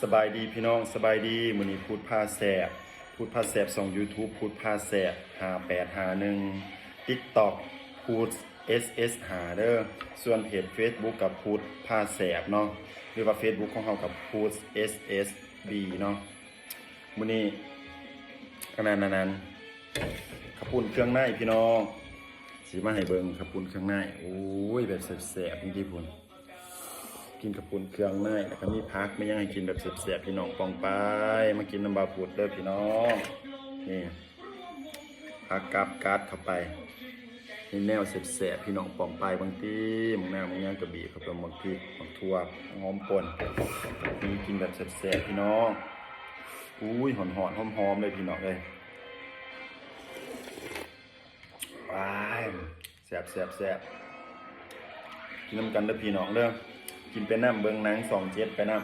ສະບາຍດີພີ່ນ້ອງ ສະບາຍດີ. ມື້ນີ້ພຸດພາແຊບ ພຸດພາແຊບ ຊ່ອງຢູທູບ ພຸດພາແຊບ ຫ້າແປດຫ້າໜຶ່ງ ຕິກຕັອກ ພຸດ ເອສເອສຫ້າ ເດີ. ສ່ວນເພຈເຟສບຸກກໍພຸດພາແຊບເນາະ ຫຼືວ່າເຟສບຸກຂອງເຮົາກໍພຸດ ເອສເອສບີ ເນາະ. ມື້ນີ້ ອັນນັ້ນ ອັນນັ້ນ ເຂົ້າປຸ້ນເຄື່ອງໃນພີ່ນ້ອງ ຊິມາໃຫ້ເບິ່ງເຂົ້າປຸ້ນເຄື່ອງໃນ. ໂອ້ຍ ແບບແຊບໆ ນີ້ຕິພຸ້ນ. ກິນເຂົ້າປຸ້ນເຄື່ອງໃນ ແລ້ວກໍມີຜັກ ມີຫຍັງໃຫ້ກິນແບບແຊບໆ ພີ່ນ້ອງປ້ອງປາຍ. ມາກິນນຳບ່າວພຸດເດີພີ່ນ້ອງ. ນີ້ ຜັກກັບກັດເຂົ້າໄປ ມີແນວແຊບໆ ພີ່ນ້ອງປ້ອງປາຍ. ເບິ່ງຕິ ໝາກນາວ ໝາກຫຍັງກໍບີບເຂົ້າໄປ ໝາກພິກ ໝາກຖົ່ວ ຫອມປົ່ນ. ນີ້ກິນແບບແຊບໆ ພີ່ນ້ອງ. ອຸ້ຍ ຮ້ອນໆ ຫອມໆ ເລີຍພີ່ນ້ອງເອີຍ. ວ້າຍ ແຊບໆໆ ກິນນຳກັນເດີພີ່ນ້ອງເດີ. ກິນໄປນຳ ເບິ່ງໜັງຊ່ອງເຈັດໄປນຳ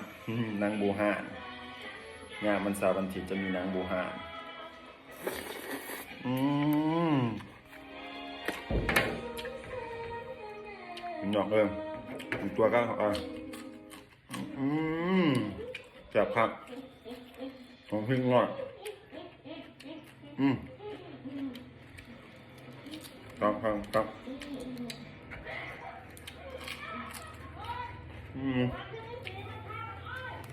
ໜັງບູຮານ. ຍາມວັນເສົາວັນອາທິດຈະມີໜັງບູຮານ. ອືມ ພີ່ນ້ອງເອີຍ ຕົວກັນເຂົ້າໄປ. ອືມ ແຊບຄັກ ຂອງພິກນ້ອຍ. ອືມ ຄັກໆໆ. ອືມ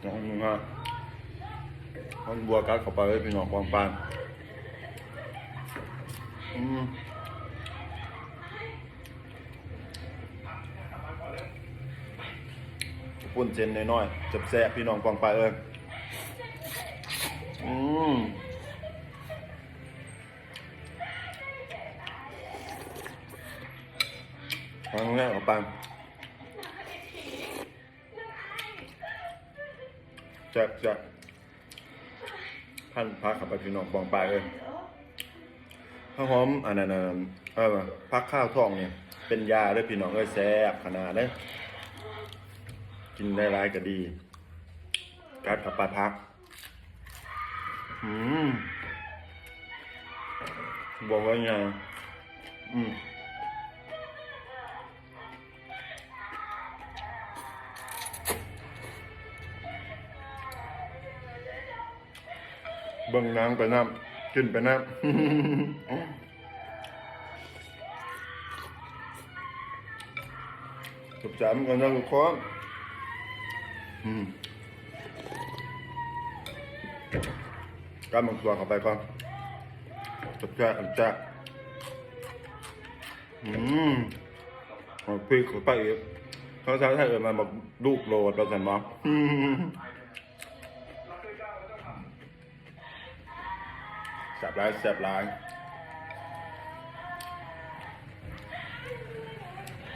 ລອງເບິ່ງເນາະ ຫອມບົວກັດເຂົ້າໄປເລີຍ ພີ່ນ້ອງປ້ອງປາຍ. ອືມ ປຸ້ນເສັ້ນນ້ອຍໆ ແຊບໆ ພີ່ນ້ອງປ້ອງປາຍເອີຍ. ອືມ ເອົາແນວເຂົ້າໄປ ແຊບໆ. ພັນຜັກເຂົ້າໄປ ພີ່ນ້ອງປ້ອງປາຍເອີຍ. ຜັກຫອມ ອັນນັ້ນ ເອີ ຜັກຄາວທ້ອງນີ້ເປັນຢາເດີພີ່ນ້ອງເອີຍ ແຊບຂະໜາດເລີຍ. ກິນໄດ້ຫຼາຍກໍດີ ກັດເຂົ້າໄປຜັກ. ອືມ ບໍ່ວ່າຫຍັງ. ອືມ ເບິ່ງໜັງໄປນຳ ກິນໄປນຳ. ແຊບໆ ນຳກັນເດີທຸກຄົນ. ອືມ ກັດໝາກຖົ່ວເຂົ້າໄປກ່ອນ ແຊບໆ ແຊບ. ອືມ ເອົາພລິກເຂົ້າໄປອີກ ພາສາໄທເອີ້ນວ່າໝາກລູກໂລດ ວ່າຊັ້ນເນາະ. ແຊບຫຼາຍ ແຊບຫຼາຍ.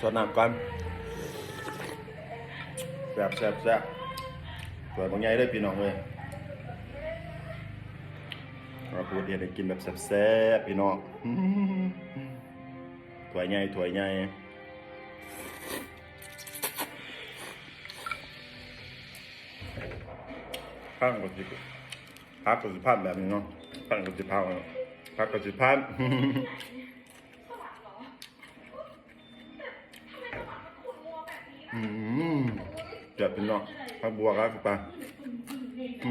ຊອດນ້ຳກ່ອນ. ແຊບໆໆ ຖ້ວຍບັກໃຫຍ່ເລີຍພີ່ນ້ອງເອີຍ. ມາພູດເຮັດໃຫ້ກິນແບບແຊບໆ ພີ່ນ້ອງ. ຖ້ວຍໃຫຍ່ ຖ້ວຍໃຫຍ່. ພັກກໍຊິ ພັກກໍຊິພັນແບບນີ້ເນາະ ພັກກໍຊິພັນ ພັກກໍຊິພັນ. ອືມ ແຊບພີ່ນ້ອງ ຜັກບົວກັດເຂົ້າໄປ. ອ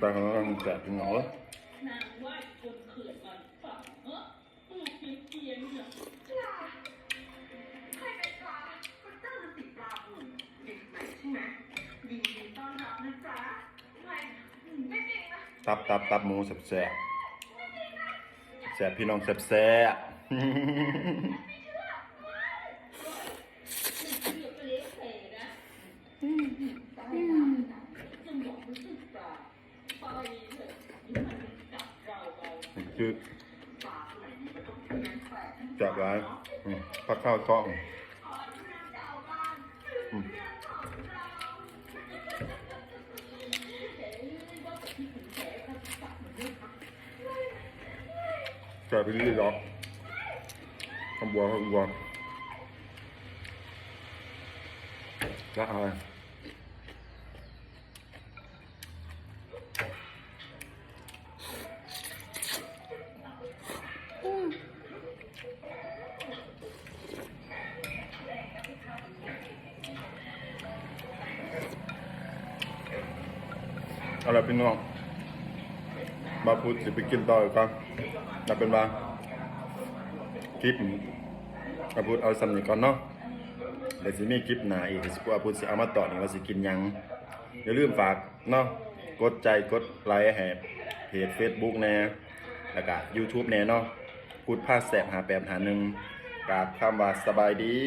ືມ ແຊບພີ່ນ້ອງເອີຍ. ຕັບ ຕັບ ຕັບໝູແຊບໆ ແຊບພີ່ນ້ອງ ແຊບໆ. ຄື ແຊບຫຼາຍ. ອືມ ຜັກຄາວຊອງ. ອືມ ແຊບອີ່ຫຼີດອກ ຫອມບົວ ຫອມບົວ ລະອາຍ. ອືມ ເອົາລະພີ່ນ້ອງ ບ່າວພຸດຊິໄປກິນຕໍ່ອີກກ່ອນ. ເອົາເປັນວ່າຄລິບນີ້ ບ່າວພຸດເອົາສ່ຳນີ້ກ່ອນເນາະ. ດຽວຊິມີຄລິບໜ້າອີກ ທີ່ບ່າວພຸດຊິເອົາມາຕອນອີກວ່າຊິກິນຫຍັງ. ຢ່າລືມຝາກເນາະ ກົດໃຈກົດໄລໃຫ້ເພຈເຟສບຸກແດ່ ແລ້ວກະຢູທູບແດ່ເນາະ ພຸດພາແຊບຫ້າແປດຫ້າໜຶ່ງ. ກາບຄຳວ່າສະບາຍດີ.